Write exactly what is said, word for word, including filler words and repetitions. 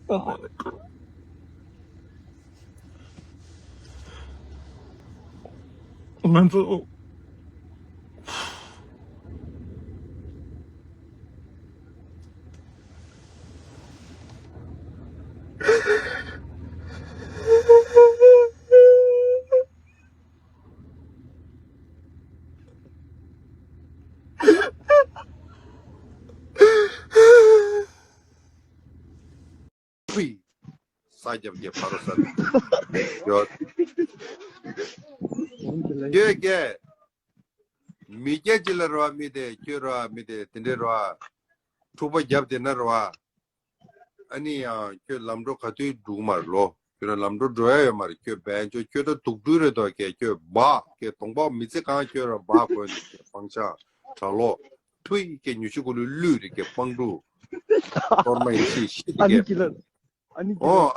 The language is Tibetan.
Oh my God. ང་ཚོ། ཕུས། ས་རྒྱབ་ཀྱི་ཕ་རོ་ས་ཡོད། ཁྱོད་ཀྱི་མི་སྐྱ་ཅིག་ལ་རོ་མི་དེ་ཁྱོད་རོ་མི་དེ་དེ་འདྲའི་རོ། འཁྲུག་པ་རྒྱབ་དེ་ན་རོ། ཨ་ནི་ཡང་ཁྱོད་ལམ་འགྲོ་ག་དུས་འགྲུག་མར་ལོ། ཁྱོད་རང་ལམ་འགྲོ་འགྲོ་ཡ་ཡོད་མར། ཁྱོད་བན་ཆོ་ཁྱོད་ད་དུག་སྦྲུལ་རེད་དོ། ཁྱོད་ཁྱོད་སྦ་ཁྱོད་གདོང་པ་མི་ཚེ་གང་ཁྱོད་རང་སྦ་གོན་དེ་ཁྱོད་སྤང་ཆ་གྲ་ལོ། ཕུས་ཁྱོད་ཉུ་ཤུ་གུ་ལུས་ལུས་རེད་ཁྱོད་སྤང་འགྲུ། གཏོར་མ་ཡིན་ཤི་ཤི་དེ་ཨ་ནི་ཁྱོད། ཀི་ལ། ཨ་ནི་ཀི་ལ། ཨོ།